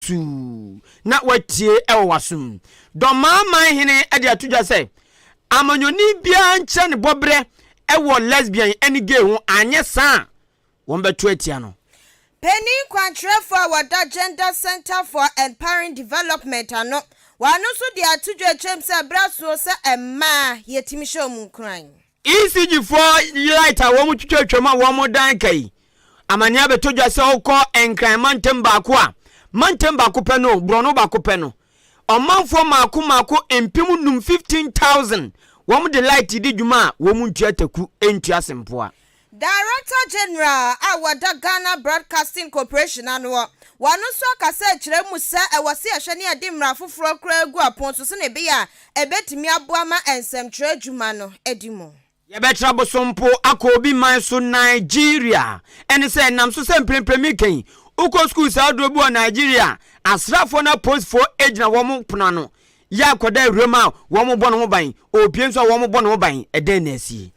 kusuu na woatie wɔ w'asom. Dɔmaa man hene de ato dwa sɛ amanyɔni biara nkyerɛ ne bɔberɛ wɔ lesbian ne gay ho anyɛ saa a wɔbɛto atia no. Panin kwankyerɛfoɔ a wɔda Gender Centre for Empowering Development ano, wɔano nso de ato dwa kyerɛm sɛ berɛ aso sɛ mmaa yɛtumi hyɛ wɔn nkuran. ECG foɔ light a wɔn twitwatwam a wɔn dan ka yi, amaneɛ abɛtɔ dwa sɛ wokɔ Nkran mantam baako a, mantam baako pɛ no, borɔno baako pɛ no, ɔmanfoɔ mmaako mmaako 5000, 15,000, wɔn de light di dwuma a wɔn ntua taku, ntua sempoa. Director General a wɔda Ghana Broadcasting Corporation ano, wɔno nso akasa akyerɛ mu sɛ ɛwɔ sɛ yɛhwɛ ne yɛde mmara foforɔ koraa gu apɔn so sɛnea ɛbɛyɛ a ɛbɛtumi aboa ma nsɛmtwerɛ adwuma no adi mu. Yɛbɛtra bosompo akɔ obi man so Nigeria. Ɛne sɛ ɛnam so sɛ mprempren meka yi, wokɔ sukuu saa aduro bi wɔ Nigeria a, asraafoɔ ne apolisifoɔ gyina wɔn pono ano. Yɛ akɔda awuram a wɔbɔ ne ho ban, ɔrepue nso a wɔbɔ ne ho ban. Ɛdɛn na asie?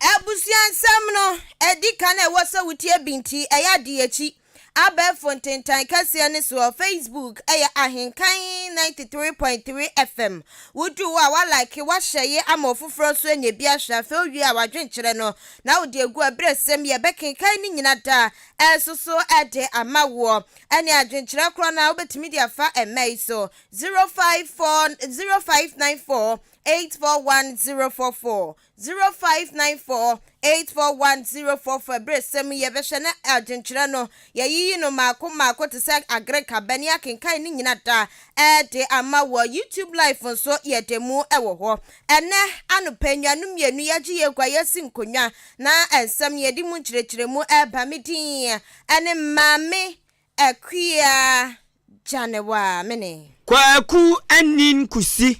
Abusua nsɛm no adi kan a ɛwɔ sɛ wotie bi nti, ɛyɛ ade akyi. Abɛɛfo ntentan kɛseɛ no soɔ, Facebook yɛ Ahenkan 93.3 FM. Wodu hɔ a, woalike, woahyɛye ama ɔfoforɔ nso anya bi ahwɛ. Afei wowie a, w'adwenkyerɛ no na wode agu aberɛsɛm yi a ɛbɛkenkan ne nyina da ɛso so de ama woɔ. Ɛne adwenkyerɛ korɔ no a wobɛtumi de afa mma yi so, 054 0594 841 044. 0594 841 044 Bere sɛm yi yɛbɛhwɛ na adwenkyerɛ no yɛayiyi no mmaako mmaako te sɛ Agreka bɛ ne akenkan ne nyina da de ama wɔ YouTube live nso yɛda mu wɔ hɔ. Ɛnnɛ anɔpa anuanom mmienu yɛagye yɛn agua yɛasi nkonnwa na nsɛm no yɛde mu nkyerɛkyerɛmu reba. Me din ne Maame Akua Gyanewa Mene. Kwaku Anin Kusi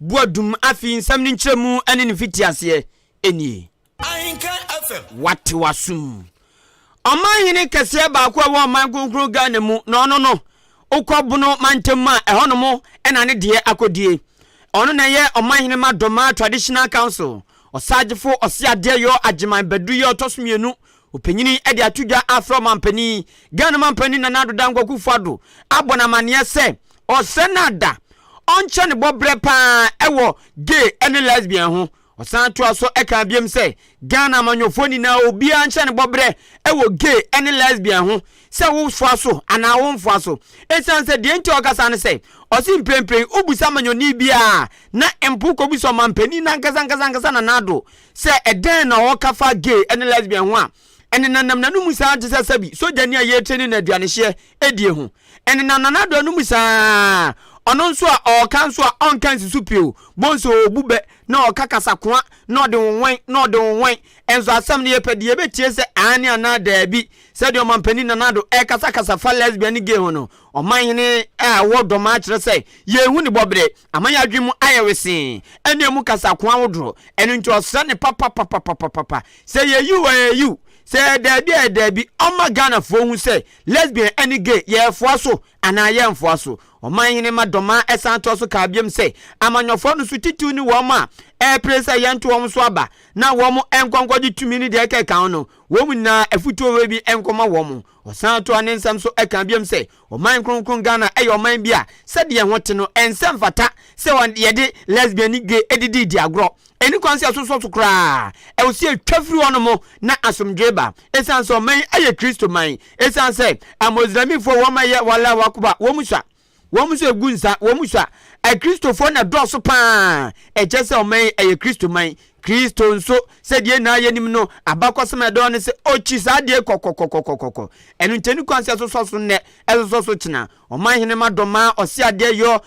Boadum Afei nsɛm no nkyerɛmu ne ne mfitiaseɛ nie. Ahenkan FM. Wate w'asom. Ɔmanhene kɛseɛ baako a ɛwɔ ɔman kronkron Ghana mu na ɔno no, wokɔ Bono mantam mu a, ɛhɔnom na ne deɛ akɔdie. Ɔno na ɛyɛ Ɔmanhene ma Dormaa Traditional Council, Ɔsagyefo Ɔseadeɛ Yaw Agyeman Badu yɛ ɔtɔ so mmienu Ɔpanyin yi de ato dwa afrɛ ɔmanpanin, Ghana manpanin Nana Addo Dankwa Akufo Addo abɔ no amanneɛ sɛ ɔsrɛ no ada ɔnkyɛ ne bɔberɛ pa ara wɔ gay ne lesbian ho. Ɔsan toa so kaa biom sɛ Ghana amanyɔfoɔ nyinaa obiara nkyɛ ne bɔberɛ wɔ gay ne lesbian ho sɛ wofoa so anaa womfoa so. Ɛsiane sɛ deɛ nti a ɔkasa ne sɛ ɔse mprempren wobisa amanyɔni biara na mpo wokɔbisa ɔmanpanin no ankasa ankasa ankasa Nana Addo Sɛ ɛdɛn na ɔka fa gay ne lesbian ho a, ɛnenanam n'anomu saa te sɛ sɛbi sogyani a yɛretreni no aduanehyeɛ die ho. Ɛnenam Nana Addo anomu saa. Ɔno nso a ɔreka nso a ɔnka nsi so pio, bohu sɛ ɔrebu bɛ na ɔreka kasakoa na ɔde wo wɛn na ɔde wo wɛn. Nso asɛm no yɛpɛ deɛ yɛbɛtie sɛ aane anaa daabi. Sɛdeɛ Ɔmanpanin Nana Addo rekasakasa fa lesbian ne gay ho no, Ɔmanhene a ɔwɔ Dɔmaa kyerɛ sɛ yɛnhu ne bɔberɛ. Ama yɛn adwene mu ayɛ wesee ɛne emu kasakoa ahodoɔ. Ɛno nti ɔsrɛ ne papapapapapapa sɛ yɛ yiw a ɛyɛ yiw, sɛ ɛyɛ daabi a ɛyɛ daabi, ɔmma Ghanafoɔ hu sɛ lesbian ɛne gay yɛɛfoa so anaa yɛnfoa so. Ɔmanhene ma Dɔmaa san toa so kaa biom sɛ amanyɔfoɔ no so titiw ne wɔn a ɛɛpere sɛ yɛnto wɔn so aba na wɔn nkɔ nkɔgye tumi ne deɛ ɛkeka ho no, wɔn nyinaa afutuo wei bi nkɔma wɔn. Ɔsan toa ne nsɛm so kaa biom sɛ, Ɔman kronkron Ghana yɛ ɔman bi a sɛdeɛ ɛho te no, ɛnsɛ mfata sɛ yɛde lesbian ne gay didi di agorɔ. Ɛnni kwan sɛ yɛsosɔ so koraa. Ɛwɔ sɛ yɛtwa firi hɔnom na asomdwoe ba. Ɛsiane sɛ ɔman yi yɛ Kristo man, ɛsiane sɛ Amoslɛmifoɔ wɔn a ɛyɛ Wallahu Akbar wɔn sua, wɔn nso ɛgu nsa, wɔn sua. Akristofoɔ na ɛdɔɔso pa ara. Ɛkyerɛ sɛ ɔman yi ɛyɛ Kristo man. Kristo nso, sɛdeɛ yɛn nyinaa yɛnim no, abakɔsɛm a ɛda hɔ ne sɛ ɔkyi saa adeɛ kɔkɔkɔkɔkɔkɔ. Ɛno nti ɛni kwan sɛ ɛsosɔ so nnɛ, ɛsosɔ so kyena. Ɔman hene ma Dɔmaa Ɔseadeɛ Yɔ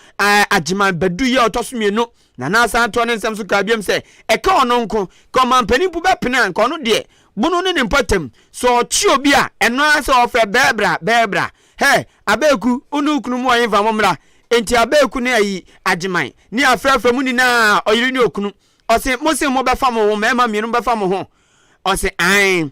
Agyeman Badu yɛ ɔtɔ so mmienu. Nana asan toa ne nsɛm so kaa biom sɛ, ɛka ɔno nko, nka ɔmanpanin mpo bɛpene a, nka ɔno deɛ, bono ne ne mpɔtam, sɛ ɔkye obi a, ɛno ara sɛ ɔfrɛ bɛɛbra, bɛɛbra. Hɛ, Abeeku, wo ne wo kunu mowɔ hefa, mommra. Enti Abeeku ne ayi, Agyeman, ne afrɛfrɛ mo nyinaa, ɔyere ne okunu. Ɔse, mose mobɛfa mo ho, mmarima mmienu mobɛfa mo ho? Ɔse, ae.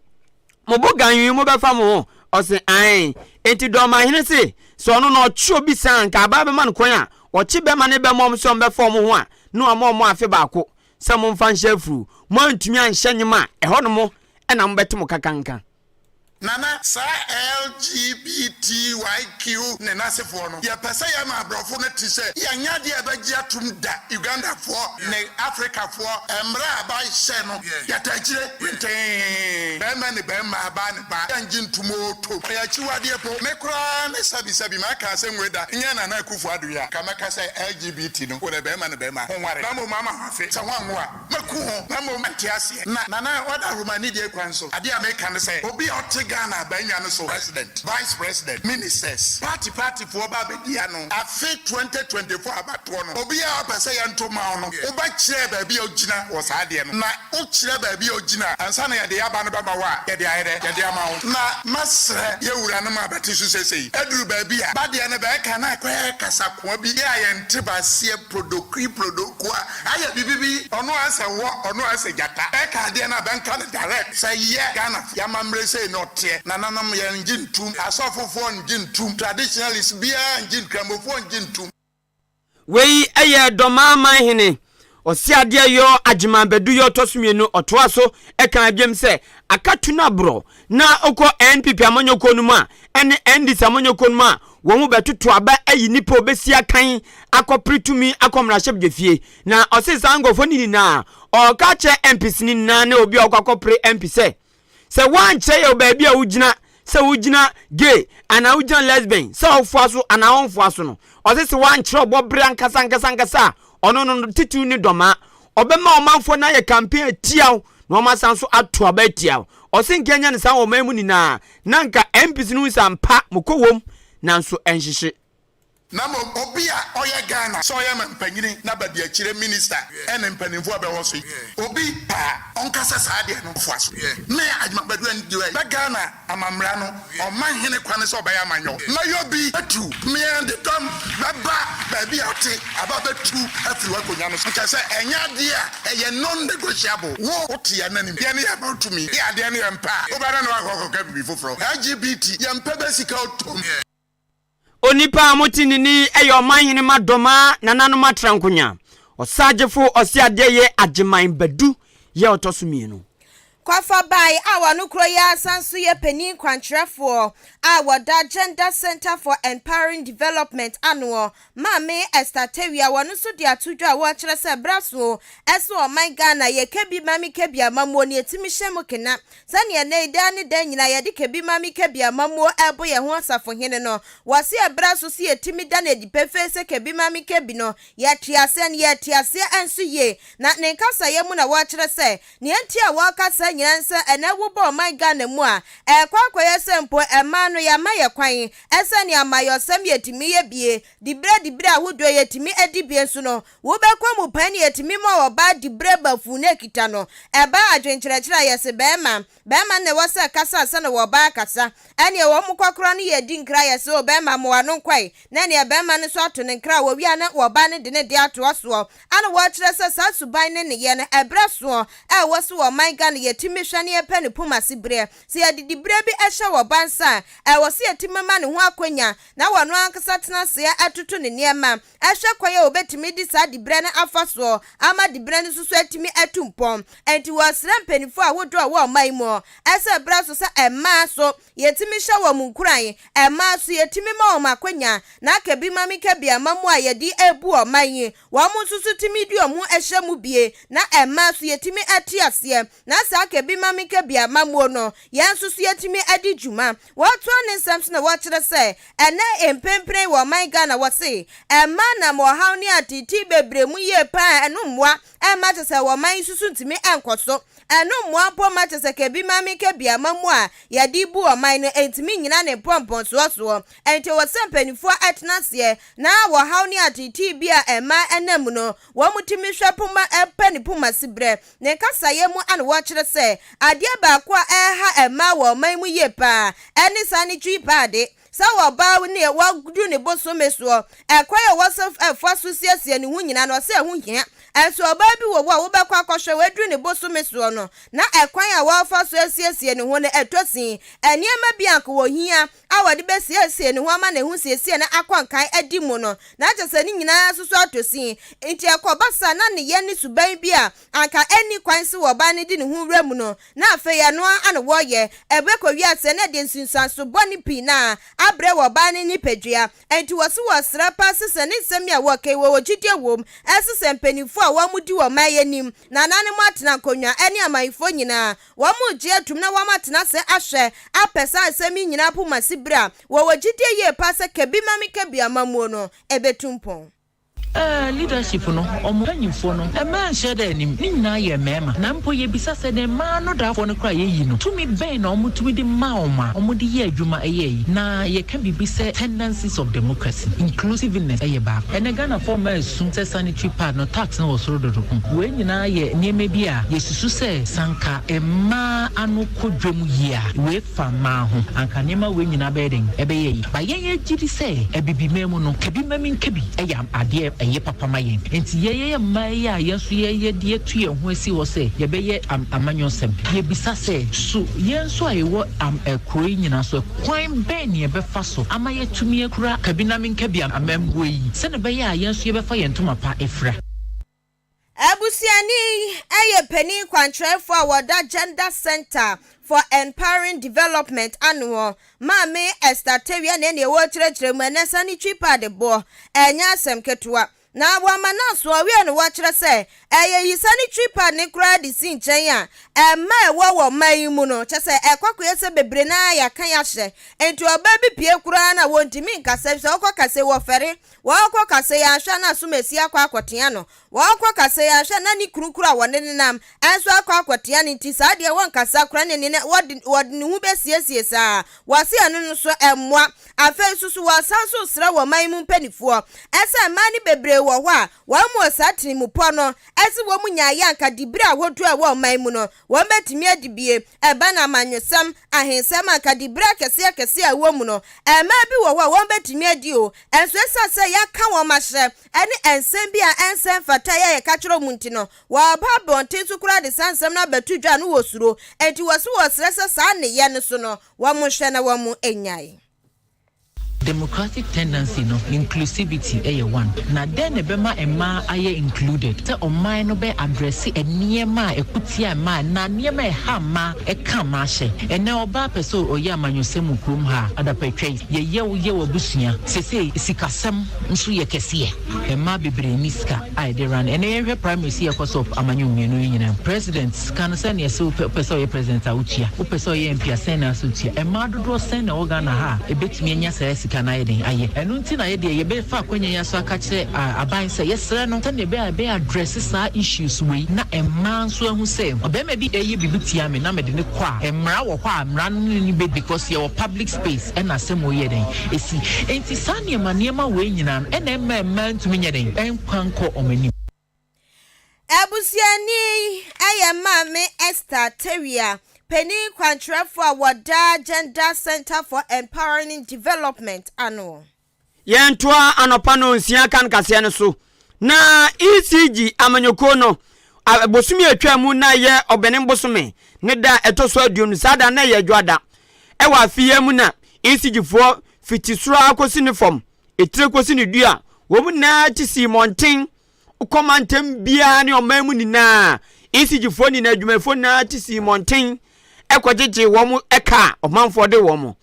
Mo bo ganwee mobɛfa mo ho? Ɔse, ae. Enti Dɔɔmahene se, sɛ ɔno na ɔkye obi saa a, nka aban bɛma no kwan a, ɔkye bɛma ne bɛma wɔn sɛ wɔbɛfa wɔn ho a, na wama wɔn afe baako sɛ momfa nhyɛ afuru. Moantumi anhyɛ nwom a, ɛhɔ nom na mobɛte mo kakanka. Nana, saa LGBTYQ ne n'asefoɔ no, yɛpɛ sɛ yɛma aborɔfo no te sɛ yɛnyɛ adeɛ a ɛbɛgye atom da. Ugandafoɔ ne Afrikafoɔ mmara a bɛahyɛ no, yɛtaa akyire pintinn. Barima ne barima, baa ne baa, yɛngye ntom oo tom. Ɛyɛ akyiwadeɛ po. Me koraa ne sɛbisɛbi maka asɛm wei da, nyɛ Nana Akufo Addo yi a, nka mɛka sɛ LGBT no, wodɛ barima ne barima, honware, na mmom ama ho afe, sɛ hoanwo a. Mɛku ho na mmom mente aseɛ. Na Nana wada Roma anidie kwan so. Adeɛ a meka ne sɛ obi a ɔte Ghana abannwa no so, President, Vice President, Ministers, party party foɔ ba abɛdi ano afe 2024 abatoɔ no, obiara a ɔpɛ sɛ yɛnto ma wo no, wobɛkyerɛ baabi a wogyina wɔ saa adeɛ no. Na wokyerɛ baabi a wogyina ansa na yɛde aba no bɛma wo a, yɛde ayɛ dɛ? Yɛde ama wo. Na mɛsrɛ yɛn wuranom a bɛte so seesei, aduru baabi a, ba deɛ no bɛɛka na akɔyɛ kasakoa bi a yɛnte aseɛ, prodokui prodokua, Ayɛ bibi bi ɔno ayɛ sɛ wɔ ɔno ayɛ sɛ gyata ɛka adeɛ no a bɛnka no direct sɛ yɛ Ghana foɔ yamammerɛ sei na ɔteɛ nananom yɛn ngye ntum asɔfofoɔ ngye ntum traditionalist biara ngye nkramofoɔ ngye ntum. Wei yɛ Dɔmaa man hene Ɔseadeɛ Yɔɔ Agyeman Badu yɛ ɔtɔ so mmienu. Ɔtoa so kaa biom sɛ, Akatu no aborɔ na wokɔ NPP amanyɔkuo no mu a, ɛne NDC amanyɔkuo no mu a, wɔn bɛtoto aba ayi nipa a ɔbɛsi akan akɔpere tumi akɔ mmarahyɛbadwafie. Na ɔse saa nkurɔfoɔ no nyinaa, ɔreka akyerɛ MPs no nyinaa ne obi a ɔkɔ akɔpere MP sɛ, sɛ woankyerɛ yɛ baabi a wogyina, sɛ wogyina gay anaa wogyina lesbian, sɛ ɔfoa so anaa ɔmfoa so no, ɔse sɛ woankyerɛ ɔbɔbere ankasa ankasa ankasa a, ɔno no titiriw ne dɔmaa, ɔbɛma ɔmanfoɔ no ayɛ campaign atia wo na wɔn asan so ato aba atia wo. Ɔse nka ɛnyɛ no saa wɔ ɔman mu nyinaa na nka MPs no hu sɛ ampa mokɔ wom nanso ɛnhyehye. Na mmom obi a ɔyɛ Ghana sɛ ɔyɛ mampanyini na badiakyire minister ɛne mpanimfoɔ a bɛwɔ so yi obi pɛ a ɔnkasa saa deɛ no foa so. Me Agyeman Badu Andiwai bɛ Ghana amammra no ɔma hene kwane sɛ ɔbɛyɛ amanyɔ mɛyɔ bi atu mea de dɔm bɛba baabi a ɔte aba bɛtu afiri w'akonwa no so kyerɛ sɛ ɛnyɛ adeɛ a ɛyɛ non negotiable wo wote yɛn anim yɛne yɛn ma tumi yɛ adeɛ no yɛmpɛ a wobɛda na wakɔ akɔka biribi foforɔ LGBT yɛmpɛ bɛ sika ɔtom. Onipa a mote ne nne yi yɛ ɔmanhene ma Dɔmaa nananom Atrankonya, Ɔsagyefo Ɔseadeɛyɛ Agyeman Badu yɛ ɔtɔ so mmienu. Kwafa Bae a ɔno koro yi ara san nso yɛ panin kwankyerɛfoɔ a wɔda Gender Centre for Empowering Development anoɔ, Maame Esther Tawia, wɔno nso de ato dwa a wɔrekyerɛ sɛ berɛ aso sɛ ɔman Ghana yɛ kɛbi mame kɛbi amammuo no yɛtumi hyɛ mu kena Sɛnea nnɛ yi daa ne daa nyinaa yɛde Kebi-Mami Kebi amammuo rebɔ yɛn ho asafohene no, wɔse ɛberɛ aso sɛ yɛtumi da no adi pefee sɛ Kebi-Mami Kebi no, yɛte aseɛ na yɛte aseɛ nso yie. Na ne nkasaeɛ mu na wɔrekyerɛ sɛ, nea enti a wɔreka saa nyinaa ne sɛ ɛnnɛ wobɔ ɔman Ghana mu a, ɛrekɔ akɔyɛ sɛ mpo mmaa no yɛama yɛn kwan sɛ nea amayɔsɛm yɛtumi yɛ bie, diberɛ diberɛ ahodoɔ yɛtumi di bie nso no, Wobɛkɔ mu pɛn ne yɛtumi ma ɔbaa dibrɛ ba fuu na ɛkita no. Ɛba adwenkyerɛkyerɛ a yɛse bɛɛma, bɛɛma na ɛwɔ sɛ ɛkasa ansa na ɔbaa akasa. Ɛneɛ wɔn kɔkorɔ no yɛdi nkra yɛse o bɛɛma ma w'ano nkɔe na ɛneɛ bɛɛma no nso ato ne nkra wɔwie a na ɔbaa no de ne deɛ atoa soɔ. Ana wɔkyerɛ sɛ saa suban ne nneyɛɛ no ɛberɛ soɔ a ɛwɔ sɛ wɔ ɔman Ghana yɛtumi hwɛ na yɛpɛ no pum ase berɛ. Sɛ yɛde dibrɛ bi hyɛ ɔbaa nsa a ɛwɔ sɛ yɛtumi ma ne ho akwanya na ɔno ankasa tena aseɛ toto ne nneɛma. Hwɛ kwan a wɔbɛtumi de saa diberɛ no afa soɔ ama diberɛ no nso so atumi atu mpɔn. Enti wɔsrɛ mpanimfoɔ ahodoɔ a ɛwɔ ɔman yi mu sɛ berɛ so sɛ mmaa so yɛtumi hyɛ wɔn nkuran, mmaa so yɛtumi ma wɔn akwanya na aka bi ma menka bi ama mu a yɛde rebu ɔman yi, wɔn nso so tumi de wɔn ho hyɛ mu bie na mmaa so yɛtumi te aseɛ na saa aka bi ma menka bi ama muo no yɛn nso so yɛtumi adi dwuma. Wɔtoa ne nsɛm so na wɔkyerɛ sɛ ɛnnɛ mprempren wɔ ɔman Ghana wɔse mmaa nam ɔhaw ne ateetee bebree mu yie paa a ɛno mmoa mma kyɛ sɛ ɔman yi susu ntumi nkɔ so. Ɛno mmoa mpo mma kyɛ sɛ kabi ma menka bi ama mu a yɛde bu ɔman no ntumi nnyina ne mpɔmpɔnsoɔ soɔ. Ɛnti ɛwɔ sɛ mpaninfoɔ tena aseɛ na ɔhaw ne ateetee bi a mmaa nam mu no wɔtumi hwɛ poma pɛ ne poma siberɛ Ne kasaeɛ mu na wɔkyerɛ sɛ adeɛ baako a ɛreha mmaa wɔ ɔman mu yie pa ara ne sanitary pad. Sɛ ɔbaa ne wadu ne bosome soɔ, ɛkwan a ɛwɔ sɛ ɛfa so siesie ne ho nyinaa no, ɔsɛ ɛho hia. Nso ɔbaa bi wɔ hɔ a wobɛkɔ akɔhwɛ waduru ne bosome soɔ no, na ɛkwan a wɔfa so asiesie ne ho no ɛtɔ sin. Nneɛma bi a anka wɔhia a wɔde bɛsiesie ne ho ama ne ho siesie no akɔ nkan adi mu no, na kyerɛ sɛ ne nyinaa nso so atɔ sin. Nti ɛkɔba saa na ne yɛ ne suban bi a anka ɛnni kwan sɛ ɔbaa no de ne ho wura mu no, na afei ɛno ara na wɔyɛ. Ɛbɛkɔ wiase na ɛde nsunsuanso bɔne pii na abrɛ wɔ ɔbaa no nipadua. Enti wɔse wɔsrɛ paa sɛ sɛ ne nsɛm yi a wɔka yi wɔwɔ gyidie wom, ɛse sɛ mpaninfoɔ a wɔn di ɔman yi anim, nananom atena nkonnwa ɛne amanfoɔ nyinaa, wɔn regye atum na wɔn atena ase ahwɛ apɛ saa nsɛm yi nyinaa pomasi berɛ a wɔwɔ gyidie yie paa sɛ kabi ma me kabi amammuo no ɛbɛtu mpɔn. Eh leadership no ɔmo mpanyinfoɔ no mmaa nhyɛ da anim ne nyinaa yɛ mmarima na mpo yɛbisa sɛ ne mmaa no daafoɔ no koraa yɛyi no tumi bɛn na ɔmo tumi de ma ɔmo a ɔmo de yɛ adwuma ɛyɛ ayi na yɛka biribi sɛ tendencies of democracy inclusiveness ɛyɛ baako ɛnɛ Ghanafoɔ mmaa ɛsu sɛ sanitary pad no tax no wɔ soro dodo wei nyinaa yɛ nneɛma bi a yɛsusu sɛ sanka mmaa ano kɔ dwam yie a wei fa mmaa ho, anka nneɛma wei nyinaa bɛyɛ dɛn? Ɛbɛyɛ ayi. But yɛn yɛgye di sɛ Abibiman mu no, kabi ma menka bi yɛ adeɛ a ɛyɛ papa ma yɛn. Enti yɛn yɛyɛ mmaa yi a yɛn nso yɛyɛ de atu yɛn ho asi hɔ sɛ yɛbɛyɛ am amanyɔsɛm, yɛbisa sɛ, so yɛn nso a yɛwɔ am kuro yi nyinaa so, kwan bɛn na yɛbɛfa so ama yɛatumi akura kabi na menka bi amammuo yi sɛdeɛ ɛbɛyɛ a yɛn nso yɛbɛfa yɛn ntoma pa afira? Abusuani yi yɛ panin kwankyerɛfoɔ a wɔda Gender Centre for Empowering Development ano. Maame Esther Tawia na ɛneɛ wɔrekyerɛkyerɛ mu ɛnɛ sanitary pad boɔ ɛnyɛ asɛm ketewa. Na wɔama no aso ɔweɛ no wɔkyerɛ sɛ ɛyɛ yi sanitary pad ne koraa de si nkyɛn a ɛmma ɛwɔ wɔ ɔman yi mu no kyɛ sɛ ɛkɔkɔyɛ sɛ bebree no ara yɛaka yɛahyɛ nti ɔbaa bi pie koraa na wɔntumi nkasa sɛ ɔkɔ kasa wɔfɛre Wɔkɔ kasa yi anhwɛ a na Asomasi akɔ akɔtea no. Wɔkɔ kasa yi anhwɛ a na ne kunu koro a wɔne no nam nso akɔ akɔtea no nti saa deɛ wɔnkasa koraa ne ne wɔde wɔde ne ho bɛsiesie saa. Wɔse ɛno no nso ɛmmoa. Afei nso so wɔsan nso resrɛ wɔ ɔman yi mu mpaninfoɔ sɛ mmaa no bebree wɔ hɔ a wɔn wɔ saa tirimupɔ no sɛ wɔn nyaeɛ anka dibere ahodoɔ a ɛwɔ ɔman yi mu no wɔn bɛtumi adi bie. Ɛba no amanyɔsɛm, ahensɛm, anka dibere akɛseɛ akɛseɛ a ɛwɔ mu no mmaa bi wɔ hɔ a wɔn bɛtumi adi o. Nso esiane sɛ yɛaka wɔn ahyɛ ne nsɛm bi a ɛnsɛ mfata yi a yɛka kyerɛ wɔn nti no, wɔaba abɔnten so koraa de saa nsɛm no abɛto dwa no wɔsuro. Enti wɔse wɔsrɛ sɛ saa nneyɛɛ no so no, wɔnhwɛ na wɔnnyae. Democratic tendency no, inclusivity yɛ one. Na dɛn na ɛbɛma mmaa ayɛ included? Sɛ ɔman no bɛ address nneɛma a ɛko tia mmaa anaa nneɛma a ɛha mmaa, ɛka mmaa hyɛ. Ɛnnɛ ɔbaa pɛ sɛ ɔyɛ amanyɔsɛm wɔ kurom ha a, adapatwa yi, Yɛyɛ wo yɛ w'abusua. Sesei sikasɛm nso yɛ kɛseɛ. Mmaa bebree nni sika a yɛde run. Ɛnɛ yɛnhwɛ primaries yi a ɛkɔ so wɔ amanyɔ mmienu yi nyinaa mu. President sika no sɛn na yɛse wopɛ wopɛ sɛ ɔyɛ president a wotua. Wopɛ sɛ ɔyɛ MP a sɛn na asɛ wotua. Mmaa dodoɔ sɛn na ɛwɔ Ghana ha a ɛbɛtumi anya saa sika no ayɛ dɛn ayɛ. Ɛno nti na yɛdeɛ yɛbɛfa akwanya yi aso aka kyerɛ aban sɛ yɛsrɛ no sɛdeɛ ɛbɛyɛ a ɛbɛyɛ address saa issues wei na mmaa nso ahu sɛ ɔbarima bi ɛyɛ biribi tia me na mede no kɔ a mmara wɔ hɔ a mmara no ne no bɛdi because yɛwɔ public space. Ɛna asɛm wei yɛ dɛn? Ɛsi. Enti saa nneɛma nneɛma wei nyinaa no, ɛna ɛmma mmaa ntumi nyɛ dɛn? Ɛnkwa nkɔ wɔn anim. Abusuani yi yɛ Maame Esther Tawia, panin kwankyerɛfoɔ a wɔda Gender Centre for Empowering Development ano. Yɛntoa anɔpa nnɔnsia kan kaseɛ no so. Na ECG amanyɔkuo no, bosome a ɛtwaa mu na ɛyɛ Ɔbɛnem bosome ne da a ɛtɔ so aduonu, saa da no na ɛyɛ Adwoada. Ɛwɔ afe yi mu na ECG foɔ fiti soro ara kɔsi ne fam, etire kɔsi ne dua, wɔn nyinaa ti sii mmɔnten kɔ mantam biara ne ɔman mu nyinaa. ECG foɔ nyinaa, adwumayɛfoɔ nyinaa ti sii mmɔnten kɔgyegye wɔn ɛka a ɔmanfoɔ de wɔn.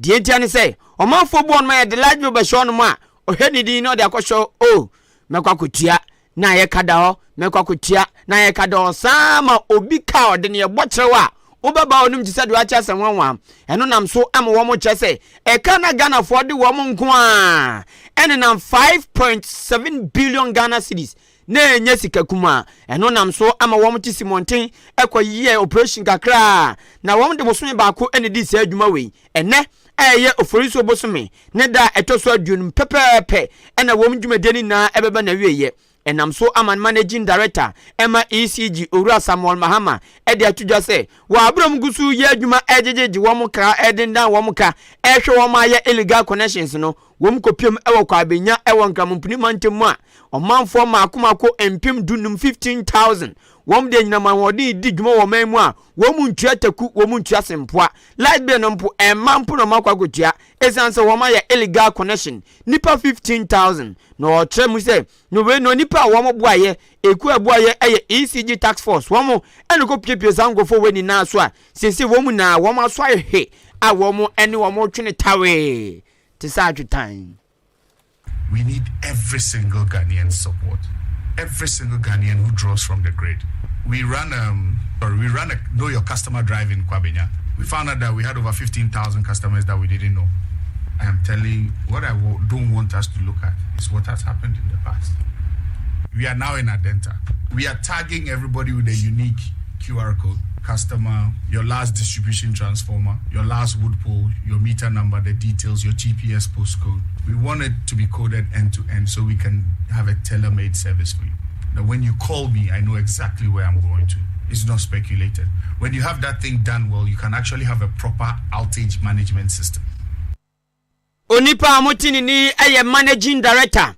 Deɛ ntia ne sɛ, ɔmanfoɔ bu wɔnom a yɛde light bill bɛhyɛ wɔnom a, ɔhwɛ ne din na ɔde akɔhyɛ o, oh, mɛkɔ akɔtua na ayɛ ka da hɔ, mɛkɔ akɔtua na ayɛ ka da hɔ, saa ma obi ka a ɔde no yɛbɔ kyerɛw a, wobɛba wɔnom te sɛ deɛ wakyɛ asɛm nwanwa. Ɛno nam so ama wɔn kyerɛ sɛ, ɛka na Ghanafoɔ de wɔn nko a, ɛnenam 5.7 billion Ghana cedis na ɛnyɛ sika kumaa. Ɛno nam so ama wɔn te si mmɔnten kɔ yɛ operation kakra na wɔn de bosome baako na ɛdi saa adwuma wei. Ɛnɛ a ɛyɛ Oforisuo bosome ne da a ɛtɔ so aduonum pɛpɛɛpɛ na wɔn dwumadie no nyinaa ɛbɛba n'awieɛ. Ɛnam so ama Managing Director ma ECG, Owura Samuel Mahama de ato dwa sɛ, wɔ abere a wɔgu so reyɛ adwuma regyegyegye wɔn kra, redendan wɔn ka, rehwɛ wɔn a ayɛ illegal connections no, wɔn kɔpiam wɔ Kwabenya wɔ Nkramompini mantam mu a ɔmanfoɔ mmaako mmaako 15,000, 15,000, wɔn de anyinam ahoɔden redi dwuma wɔ ɔman mu a wɔn ntua taku, wɔn ntua sempoa. Light bill no mpo, ɛmma mpo na wɔakɔ akɔtua ɛsiane sɛ wɔn ayɛ illegal connection. Nnipa 15,000 na ɔkyerɛ mu sɛ na wei no nnipa a wɔn boayɛ, ekuo a ɛboayɛ yɛ ECG Task Force, wɔn ɛna kɔ piepie saa nkurɔfoɔ wei nyinaa so a seesei wɔn nyinaa wɔn aso ayɛ hwe a wɔn ɛne wɔn retwe ne tawee te sɛ atwetan. We need every single Ghanaian's support, every single Ghanaian who draws from the grid. We ran, sorry, we ran a Know Your Customer drive in Kwabenya. We found out that we had over 15,000 customers that we didn't know. I am telling you, what I don't want us to look at is what has happened in the past. We are now in Adenta. We are tagging everybody with a unique QR code. Customer, your last distribution transformer, your last wood pole, your meter number, the details, your GPS postcode. We want it to be coded end to end so we can have a tailor-made service for you. Now, when you call me, I know exactly where I'm going to. It's not speculated. When you have that thing done well, you can actually have a proper outage management system. Onipa a mote ne nne yi yɛ Managing Director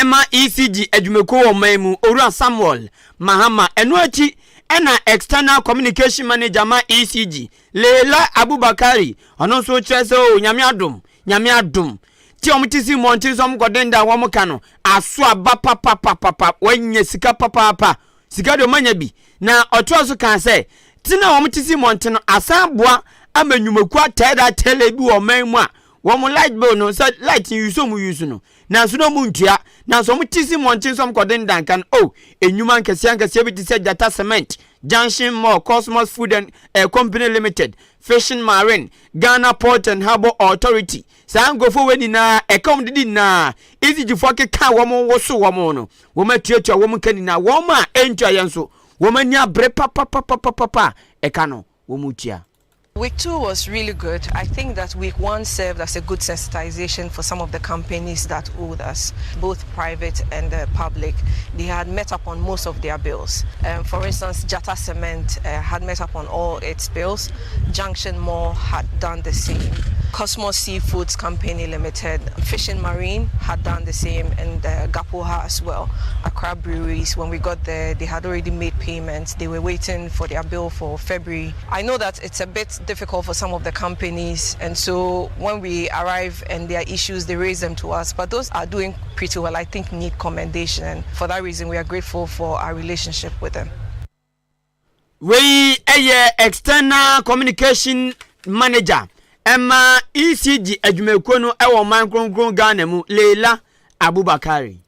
ma ECG adwumakuo wɔ ɔman mu, Owura Samuel Mahama. Ɛno akyi na External Communication Manager ma ECG, Leila Abubakari, ɔno nso kyerɛ sɛ o Nyame adom, Nyame adom. Ti a wɔte si mmɔnten so wɔn kɔdendan wɔn ka no, aso aba papapapapa, wɔanya sika papaapa. Sika deɛ wɔanya bi. Na ɔtoa so kaa sɛ, Te no a wɔte si mmɔnten no asan aboa ama nnwumakuo atɛɛdɛ atɛɛdɛ bi wɔ ɔman mu a wɔn light bill no sɛ light use wɔn use no nanso na wɔn ntua nanso wɔn te si mmɔnten so wɔn kɔdendan ka no oh nnwuma nkɛseɛ nkɛseɛ bi te sɛ Gyata Cement, Junction Mall, Cosmos Food and eh, Company Limited, Fishing Marine, Ghana Port and Harbour Authority saa nkurɔfoɔ wei nyinaa ɛka wɔn didi nyinaa ECG foɔ keka wɔn woso wɔn no wɔn atuatua wɔn ka nyinaa wɔn a ɛntua yɛn nso wɔn ani abere papapapapapa ɛka no wɔn tua. Week two was really good. I think that week one served as a good sensitization for some of the companies that owed us, both private and public. They had met up on most of their bills. For instance, Jata Cement had met up on all its bills. Junction Mall had done the same. Cosmos Seafoods Company Limited, Fishing Marine had done the same, and Gapoha as well. Accra Breweries, when we got there, they had already made payments. They were waiting for their bill for February. I know that it's a bit difficult for some of the companies, and so when we arrive and there are issues, they raise them to us. But those are doing pretty well, I think, need commendation, and for that reason, we are grateful for our relationship with them. Wei yɛ External Communication Manager ma ECG adwumakuo no wɔ ɔman kronkron Ghana mu, Leila Abubakari.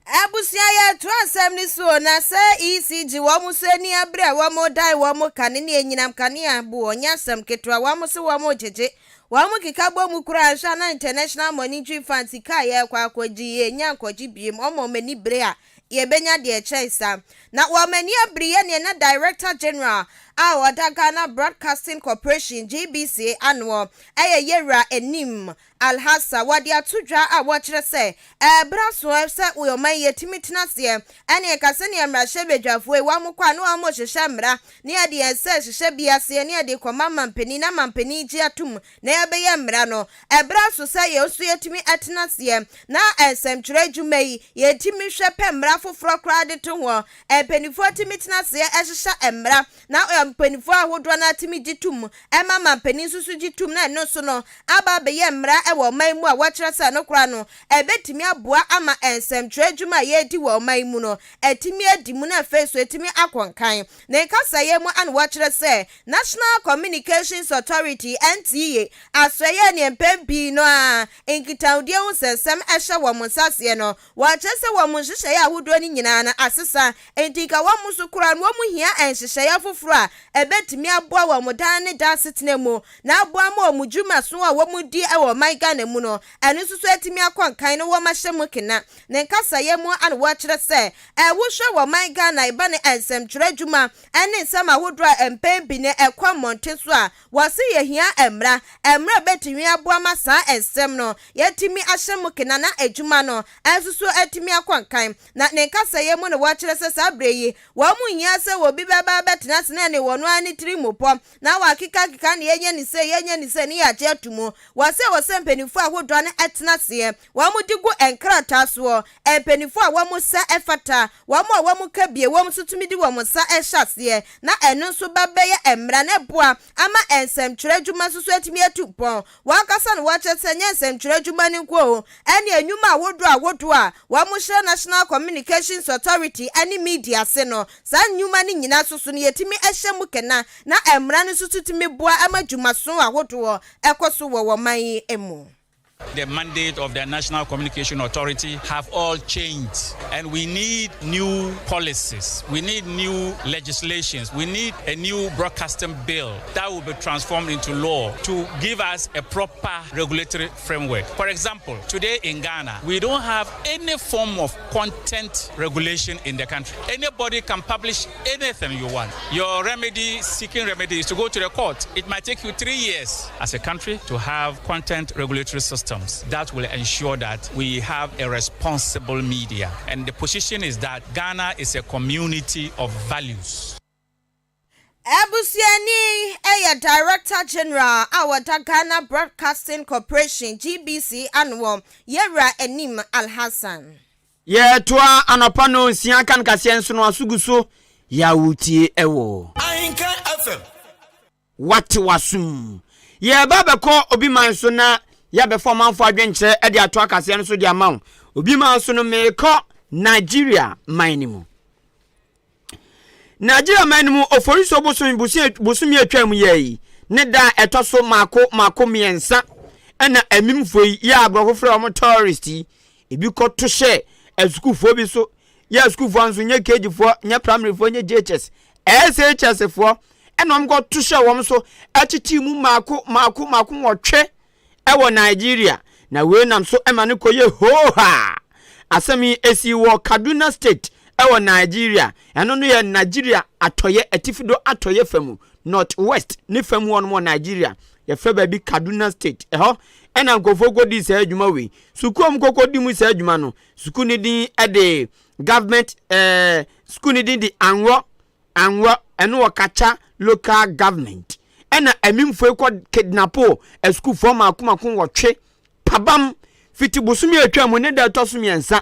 Abusua yɛtoa asɛm no so o, na sɛ ECG wɔn nso ani abere a wɔn dan wɔn kane ne anyinam kanea bo ɔnyɛ asɛm ketewa wɔn se wɔn gyegye wɔn keka bɔ mu koraa nhwɛ a na International Monetary Fund sika a yɛrekɔ akɔgye yɛnnya nkɔgye biem wɔn wɔn ani bere a yɛbɛnya deɛ ɛkyɛn saa na wɔn ani abere yɛ neɛ na Director General a ɔda Ghana Broadcasting Corporation GBC anoɔ ɛyɛ Yɛwura Anim Alhassan wɔde ato dwa a wɔkyerɛ sɛ ɛberɛ aso sɛ ɔman yɛtumi tena aseɛ ɛne ɛka sɛnea mmarahyɛbadwafoɔ yi wɔn kɔ a na wɔn hyehyɛ mmara ne yɛde yɛn nsa hyehyɛ bi aseɛ ne yɛde kɔma mampanin na mampanin gye atom na yɛbɛyɛ mmara no ɛberɛ aso sɛ yɛn nso yɛtumi ɛtena aseɛ na nsɛmtwerɛ adwuma yi yɛtumi hwɛ pɛ mmara foforɔ koraa de to ho mpanimfoɔ tumi tena aseɛ ɛhyehyɛ mmara na mpanimfoɔ ahodoɔ no atumi gye tom ɛma mampanin nso so gye tom na ɛno nso no aba abɛyɛ mmara ɛwɔ ɔman mu a wɔkyerɛ sɛ no koraa no ɛbɛtumi aboa ama nsɛmtwerɛ adwuma a yɛredi wɔ ɔman mu no ɛtumi adi mu na afei so ɛtumi akɔ nkan na nkasayɛ mu ana wɔkyerɛ sɛ National Communications Authority NTA asɔyɛ ne mpɛn pii no a nkitahodie ho nsɛnsɛm ɛhyɛ wɔn nsa aseɛ no wɔkyerɛ sɛ wɔn nhyehyɛeɛ ahodoɔ no nyinaa no asesa nti nka wɔn nso koraa no wɔn hia nhyehyɛeɛ foforɔ a ɛbɛtumi aboa wɔn dan ne dan asetena mu na aboa ma wɔn dwuma so a wɔn di wɔ ɔman Ghana mu no ɛno nso so atumi akɔ nkan no wɔn ahyɛ mu kena ne nkasayɛ mu ana wɔkyerɛ sɛ ɛwohwɛ wɔ ɔman Ghana ɛba ne nsɛmtwerɛ adwuma ɛne nsɛm ahodoɔ a mpɛn bi ne ɛkɔ mmɔnten so a wɔsi yɛhia mmara. Mmara bɛtumi aboa ma saa nsɛm no yɛatumi ahyɛ mu kena na adwuma no nso so atumi akɔ nkan. Na ne nkasɛeɛ mu no wɔkyerɛ sɛ saa berɛ yi wɔn nhia sɛ obi bɛba abɛtena ase na ɛne wɔn ara ne tiri mu pɔ na wɔakekakeka ne yɛnyɛ ne sei yɛnyɛ ne sei ne yɛagye ato mu. Wɔ sɛ wɔ sɛ mpanimfoɔ ahodoɔ no tena aseɛ wɔn de gu nkrataa soɔ, mpanimfoɔ a wɔn nsa fata, wɔn a wɔn ka bie wɔn nso tumi de wɔn nsa hyɛ aseɛ na ɛno nso ba bɛyɛ mmara na ɛboa ama nsɛmtwerɛ adwuma nso so atumi atu mpɔn. Wɔn ankasa na wɔkyerɛ sɛ ɛnyɛ nsɛmtwerɛ adwuma no nko o, ɛne nnwuma ahodoɔ ahodoɔ a wɔhyɛ National Communications Authority ne media ase no, saa nnwuma no nyinaa nso so no yɛtumi hyɛ mu kena na mmara no nso so tumi boa ma dwumaso ahodoɔ kɔ so wɔ wɔn man yi mu. The mandate of the National Communication Authority have all changed and we need new policies, we need new legislations, we need a new broadcasting bill that will be transformed into law to give us a proper regulatory framework. For example, today in Ghana, we don't have any form of content regulation in the country. Anybody can publish anything you want. Your remedy, seeking remedy, is to go to the court. It might take you three years as a country to have content regulatory systems that will ensure that we have a responsible media. And the position is that Ghana is a community of values. Abusuani yɛ Director General a ɔda Ghana Broadcasting Corporation, GBC, ano wɔ Yɛwura Anim Alhassan. Yɛtoa anɔpa nonsia kan kaseɛ nsono aso gu so yɛ a wotie wɔ. Ahenkan FM. Wate w'asom. Yɛreba abɛkɔ obi man so na yɛabɛfa ɔmanfoɔ adwenkyerɛ de ato akaseɛ no so de ama wo. Obi man so no, merekɔ Nigeria man no mu. Nigeria man no mu, Oforisuo bosome bosome atwa mu yɛ yi, ne da a ɛtɔ so mako mako mmiɛnsa ɛna amimfoɔ yi yɛ aborɔfo frɛ wɔn tourist yi, ebi kɔto hyɛ asukuufoɔ bi so Yɛ asukuufoɔ nso, nyɛ KG foɔ, nyɛ primary foɔ, nyɛ JHS, SHS foɔ, ɛna wɔn kɔ to hyɛ wɔn so ɛtete mu mako mako mako nwɔtwe ɛwɔ Nigeria. Na wei nam so ɛma no kɔ yɛ hoohaa. Asɛm yi esi wɔ Kaduna State ɛwɔ Nigeria. Ɛno no yɛ Nigeria atɔyɛ atifido atɔyɛ fa mu, North West ne fa mu hɔnom wɔ Nigeria. Yɛfrɛ baabi Kaduna State. Ɛhɔ ɛna nkurɔfoɔ kɔdii saa adwuma wei. Sukuu a wɔn kɔkɔdi mu saa adwuma no, Sukuu no din de Government eh, sukuu no din de Anwɔ, Anwɔ, ɛno wɔ Katcha Local Government. Ɛna Amimfoɔ yi kɔ kidnapo asukuufoɔ mako mako nwɔtwe pabam fiti bosome a atwa mu ne da ɛtɔ so mmiɛnsa.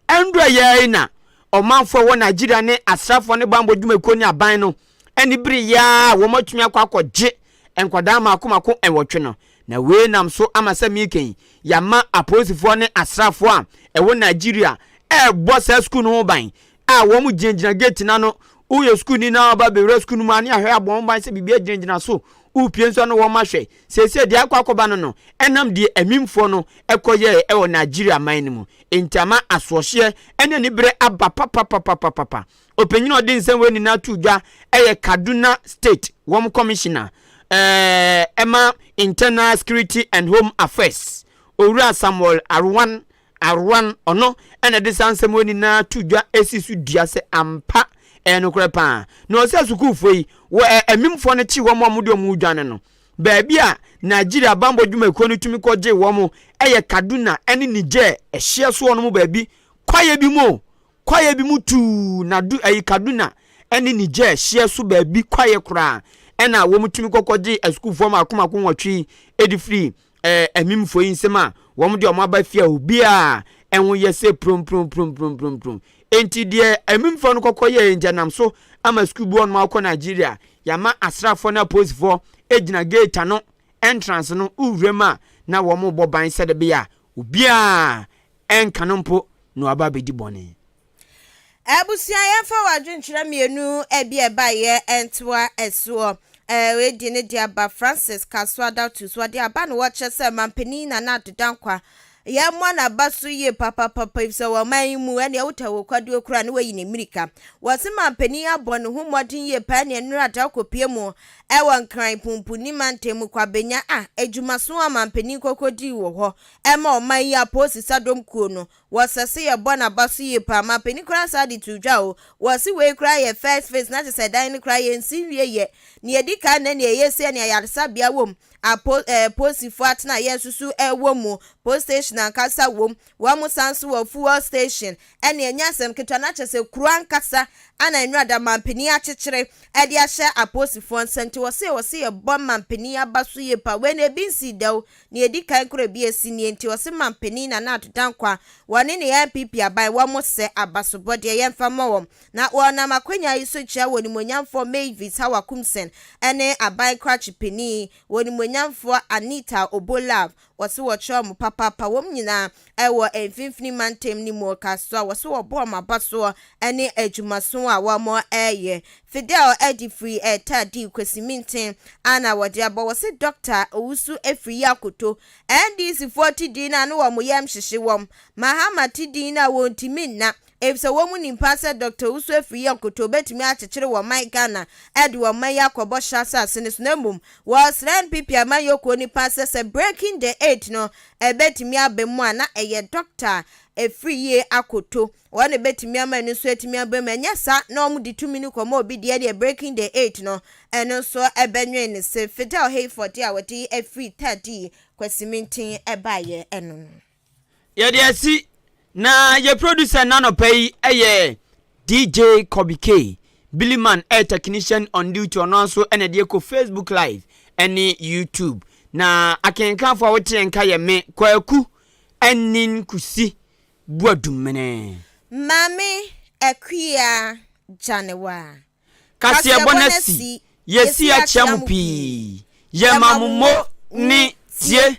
Ɛndura yɛ yi na ɔmanfoɔ ɛwɔ Nigeria ne asraafoɔ ne bammɔ dwumakuo ne aban no ani bere yɛ a wɔatumi akɔ akɔgye nkwadaa mako mako nwɔtwe no. Na wei nam so ama sɛ mereka yi, yɛama apolisifoɔ ne asraafoɔ a ɛwɔ Nigeria ɛrebɔ saa sukuu no ho ban a wɔn gyinagyina gate no ano. Woyɛ sukuuni na wɔba bɛwura sukuu no mu a ne ahwɛ abɔ wɔn ban sɛ biribi agyinagyina so. Wopie nso a na wɔn ahwɛ. Seesei deɛ akɔ akɔba no no, ɛnam deɛ amimfoɔ no kɔyɛɛ wɔ Nigeria man no mu nti ama asoɔhyeɛ ne aniberɛ aba papapapapapa. Ɔpanyin a ɔde nsɛm wei nyinaa too dwa yɛ Kaduna State wɔn Commissioner ɛma Internal Security and Home Affairs, Owura Samuel Arwan Arwan, ɔno na ɛde saa nsɛm wei nyinaa too dwa si so dua sɛ ampa ɛyɛ nokorɛ paa. Na ɔsɛ sukuufoɔ yi, wɔ amimfoɔ no kye wɔn a wɔde wɔn redwane no, baabi a Nigeria bammɔ dwumakuo no tumi kɔgye wɔn yɛ Kaduna ne Niger ɛhyeɛ soɔ no mu baabi kwaeɛ bi mu o. Kwaeɛ bi mu tuu na du ɛyi Kaduna ne Niger hyeɛ so baabi kwaeɛ koraa ɛna wɔn tumi kɔkɔ gyee asukuufoɔ mako mako nwɔtwe yi de firi ɛɛ amimfoɔ yi nsam a wɔn de wɔn aba fie a obiara ɛho yɛ sɛ promprompromprompromprом. Enti deɛ amimfoɔ no kɔkɔ yɛɛ nti ɛnam so ama sukuu bi wɔn akɔ Nigeria yɛama asraafoɔ ne apolisifoɔ gyina gate ano entrance no wowura mu a na wɔn bɔ ban sɛde bɛyɛ a obiara ɛnka no mpo na waba abɛdi bɔne. Abusua yɛmfa w'adwenkyerɛ mmienu bi a ɛbaeɛ ntoa soɔ. Wei di ne de aba Francis Kasoa Dawtu so ɔde aba no wɔkyerɛ sɛ Mampanin Nana Addo Dankwa. Yɛmmɔ n'aba so yie papapapa efisɛ wɔ ɔman yi mu ɛneɛ wotɛ wo kwaduo koraa ne wayi ne mmirika. Wɔse manpanin abɔ ne ho mmɔden yie paa ɛneɛ nnora da kɔpie mu ɛwɔ Nkran Pumpuni mantam mu Kwabenya a adwumaso a manpanin kɔkɔdii wɔ hɔ ɛma ɔman yi apolisi sadɔm kuo no wɔsɛ se yɛbɔ n'aba so yie paa. Manpanin koraa saa de too dwa o. Wɔse wei koraa yɛ first phase na kyesɛ dan no koraa yɛnsi nwie yɛ. Nea edi kan na nea eye sɛ nea ayaresabea wom, apo eh, polisifo atenaeɛ nso so wɔ mu, police station ankasa wom, wɔn san nso wɔ fuel station, ɛne ɛnyɛ asɛm ketewa na kyerɛ sɛ kuro ankasa ana Nwurada mampanin akyekyere de ahyɛ apolisifoɔ nsa nti wɔse wɔse yɛbɔ mampanin aba so yie pa wei na ebi nsii da o, nea edi kan koraa ebi asi nie nti wɔse mampanin Nana Addo Dankwa wɔne ne NPP aban wɔn sɛ abasobɔdeɛ yɛmfa mmɔ wɔn. Na wɔnam akwanya yi so kyia wɔ Onimuonyamfoɔ Mavis Hawa Kumsen ne Aban Krakye Panin, wɔ Onimuonyamfoɔ Anita Obo Love, wɔse wɔkyerɛ wɔn papaapa, wɔn nyinaa wɔ Mfimfini Mantam no mu ɔkasoɔ a wɔse wɔbɔ wɔn abasoɔ ne adwumaso a wɔreyɛ. Fidel de firi Ɛɛtaa Kwesi Minten a na wɔde abɔ, wɔse Dɔkta Owusu Afriyie Akoto, NDC foɔ te din no a na wɔn yam hyehye wɔn, Mahama te din no a wɔntumi nna, Efisɛ wɔn nim paa sɛ Dɔkta Owusu Afriyie nkotoo bɛtumi akyekyere wɔn man Ghana de wɔn man yi akɔ bɔhyɛ asase no so na mmom wɔresrɛ NPP amanyɔkuo no paa sɛ sɛ Breaking the Eight no ɛbɛtumi aba mu a na ɛyɛ Dɔkta Afriyie Akoto wɔn na ɛbɛtumi ama ɛno nso atumi aba mu ɛnyɛ saa na wɔn de tumi no kɔma obi deɛ deɛ Breaking the Eight no ɛno nso ɛbɛnwen ne se Fidel Hayford a wɔde afiri Tadi Kwasimintin ɛbaeɛ ɛno no. Yɛde asi na yɛ producer n'anɔpa yi yɛ DJ Kobe K. Billy Man ɛyɛ technician on duty ɔno nso ɛna ɛde kɔ Facebook live ɛne YouTube. Na akenkanfo a wote yɛn nka yɛ me Kwaku Anin Kusi Buadumene. Maame Akua Gyanewa. Kaseɛbɔ no asi, yɛasi akyea mo pii, yɛma mo mo ne tie.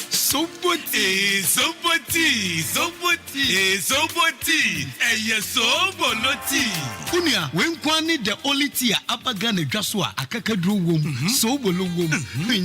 Sobo tea, sobo tea, sobo tea, sobo tea, ɛyɛ sobolo tea. Wo nua, wei nko ara ne the only tea a aba Ghana dwa so a akakaduro wom, sobolo wom.